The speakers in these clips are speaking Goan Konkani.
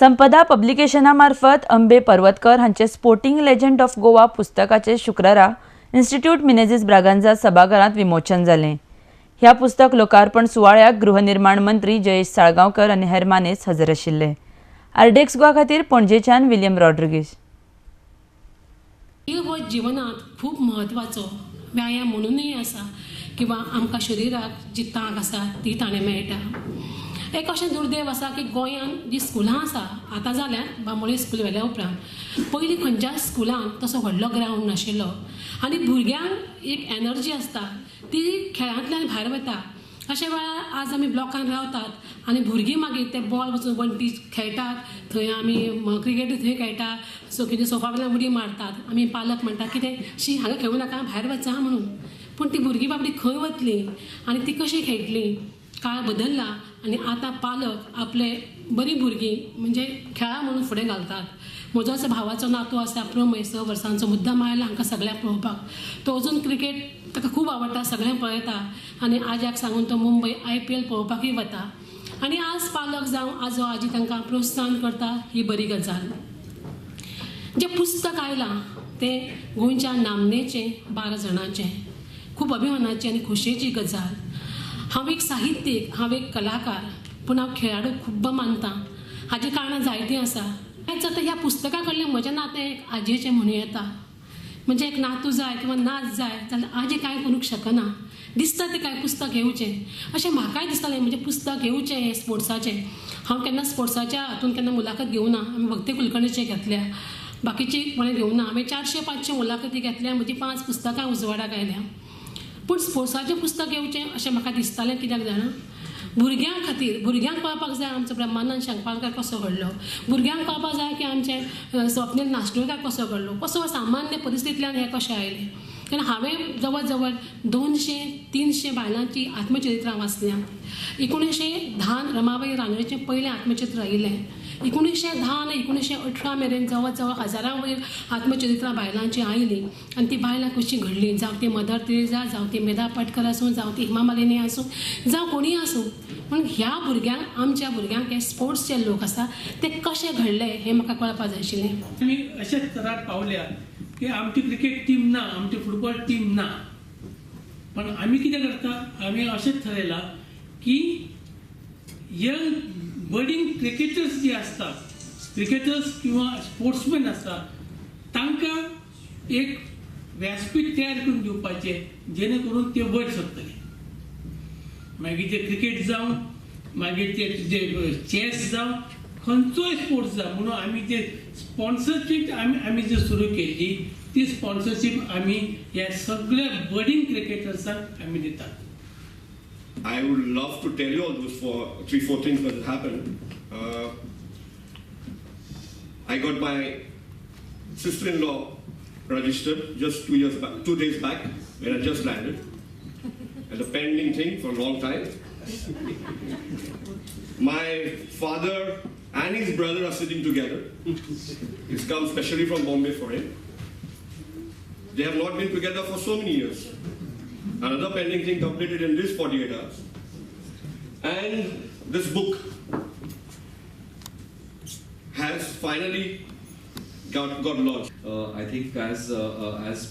संपदा पब्लिकेशना मार्फत अंबे पर्वतकर हांचे स्पोर्टिंग लेजंड ऑफ गोवा पुस्तकाचे शुक्रारा इन्स्टिट्यूट मिनेझिस ब्रागांझा सभाघरांत विमोचन जालें. ह्या पुस्तक लोकार्पण सुवाळ्याक गृहनिर्माण मंत्री जयेश साळगांवकर आनी हेर मानेस्त हजर आशिल्ले. आरडीएक्स गोवा खातीर पणजेच्यान विलियम रॉड्रिगीस. हो जिवनात खूब म्हत्वाचो व्यायाम म्हणूनय आसा किंवा आमकां शरिराक जी तांक आसा ती ताणें मेळटा. एक अशें दुर्दैव आसा की गोंयांत जी स्कुलां आसा आतां जाल्यात बांबोळी स्कूल व्हेल्या उपरांत पयलीं खंयच्याच स्कुलांत तसो व्हडलो ग्रावंड नाशिल्लो आनी भुरग्यांक एक एनर्जी आसता ती खेळांतल्यान भायर वता. अशा वेळार आज आमी ब्लॉकान रावतात आनी भुरगीं मागीर ते बॉल वचून वण्टी खेळटात, थंय आमी क्रिकेट थंय खेळटा, सो कितें सोफा वयल्यान उडी मारतात. आमी पालक म्हणटा कितें शी हांगा खेळूं नाका भायर वचा म्हणून, पूण ती भुरगीं बाबडी खंय वतलीं आनी ती कशीं खेळटलीं? काळ बदल्ला आनी आतां पालक आपले बरीं भुरगीं म्हणजे खेळा म्हणून फुडें घालतात. म्हजो असो भावाचो नातू आसा प्रमय, 6 वर्सांचो, मुद्दाम आयला हांकां सगळ्यांक पळोवपाक. तो अजून क्रिकेट ताका खूब आवडटा, सगळ्यांक पळयता आनी आज्याक सांगून तो मुंबय IPL पळोवपाकूय वता. आनी आज पालक जावं आजो आजी तांकां प्रोत्साहन करता, ही बरी गजाल. जें पुस्तक आयलां तें गोंयच्या नामनेचें 12 जाणांचें, खूब अभिमानाची आनी खोशयेची गजाल. हांव एक साहित्यीक, हांव एक कलाकार, पूण हांव खेळाडू खूब्ब मानतां. हाजी कारणां जायतीं आसा. हेंच आतां ह्या पुस्तका कडलें म्हजें नातें एक आजयेचें म्हणूं येता. म्हणजे एक नातू जाय किंवा नात जाय जाल्यार आजी कांय करूंक शकना, दिसता तें कांय पुस्तक घेवचें अशें म्हाकाय दिसतालें. म्हणजे पुस्तक घेवचें हें स्पोर्ट्साचें. हांव केन्ना स्पोर्ट्साच्या हातून केन्ना मुलाखत घेवना. आमी भक्ती कुलकर्णीचें घेतल्या, बाकीची कोणें घेवना. हांवें 400-500 मुलाखती घेतल्या, म्हजी 5 पुस्तकां उजवाडाक आयल्या. पूण स्पोर्ट्साचें पुस्तक घेवचें अशें म्हाका दिसतालें. कित्याक जाणा, भुरग्यां खातीर, भुरग्यांक कळपाक जाय आमचो ब्रह्मानंद शंकपालकार कसो घडलो, भुरग्यांक कळपाक जाय की आमचें स्वप्नील नास्नोळकार कसो घडलो, कसो सामान्य परिस्थितींतल्यान हें कशें आयलें. कारण हांवें जवळ जवळ 200-300 बायलांची आत्मचरित्रां वाचल्या. 1910 रमाबाई रानडेचें पयलें आत्मचित्र आयिल्लें. 1910 आनी 1918 मेरेन जवळ जवळ हजारां वयर आत्मचरित्रां बायलांचीं आयलीं आनी ती बायलां कशीं घडलीं, जावं ती मदर तेरेजा, जावं ती मेधा पाटकर आसूं, जावं ती हेमा मालिनी आसूं, जावं कोणीय आसूं. पूण ह्या भुरग्यांक, आमच्या भुरग्यांक हे स्पोर्ट्स जे लोक आसा ते कशे घडले हें म्हाका कळपाक जाय आशिल्लें. आमी अशेच स्तरार पावल्या की आमची क्रिकेट टीम ना, आमची फुटबॉल टीम ना, पण आमी कितें करता, आमी अशेंच थरयलां की यंग बडींग क्रिकेटर्स जे आसतात, क्रिकेटर्स किंवा स्पोर्ट्समॅन आसता, तांकां एक व्यासपीठ तयार करून दिवपाचें जेणे करून ते वयर सरतले. मागीर ते क्रिकेट जावं, मागीर ते तुजे चॅस जावं, खंयचोय स्पोर्ट्स जावं. म्हणून आमी जे स्पॉन्सरशीप आमी जे सुरू केल्ली ती स्पॉन्सरशीप आमी ह्या सगळ्या बडींग क्रिकेटर्सांक आमी दितात. I would love to tell you all those 3-4 things that happened. I got my sister-in-law registered just 2 years back, 2 days back, when I just landed. It's a pending thing for a long time. My father and his brother are sitting together. He's come specially from Bombay for him. They have not been together for so many years. Another pending thing completed in this 48 hours. And this book has finally got launched. I think as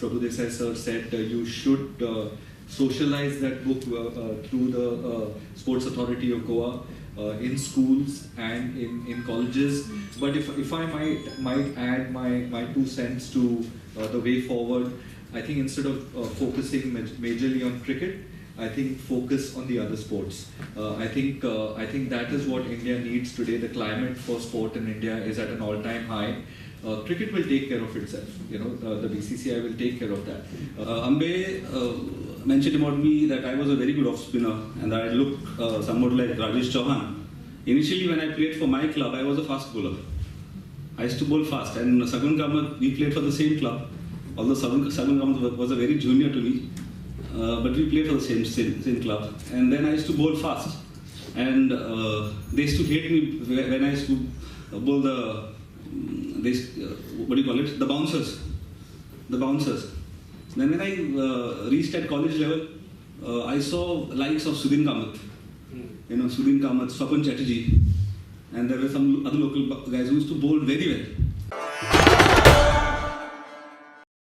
Prabhu Desai sir said, you should socialize that book through the Sports Authority of Goa, in schools and in colleges. But if I might add my 2 cents to the way forward, I think instead of focusing majorly on cricket, I think focus on the other sports. I think that is what India needs today. The climate for sport in India is at an all-time high. Cricket will take care of itself. You know, the BCCI will take care of that. Ambe mentioned about me that I was a very good off spinner and that I looked somewhat like Rajesh Chauhan. Initially, when I played for my club, I was a fast bowler. I used to bowl fast, and Sagun Kamath, we played for the same club. Although Sagun Kamath was a very junior to me, but we played for the same club. And then I used to bowl fast, and they used to hate me when I used to bowl the, what do you call it? The bouncers. The bouncers. Then when I reached at college level, I saw likes of Sudin Kamath, you know, Sudin Kamath, Swapan Chatterjee. And there were some other local guys who used to bowl very well.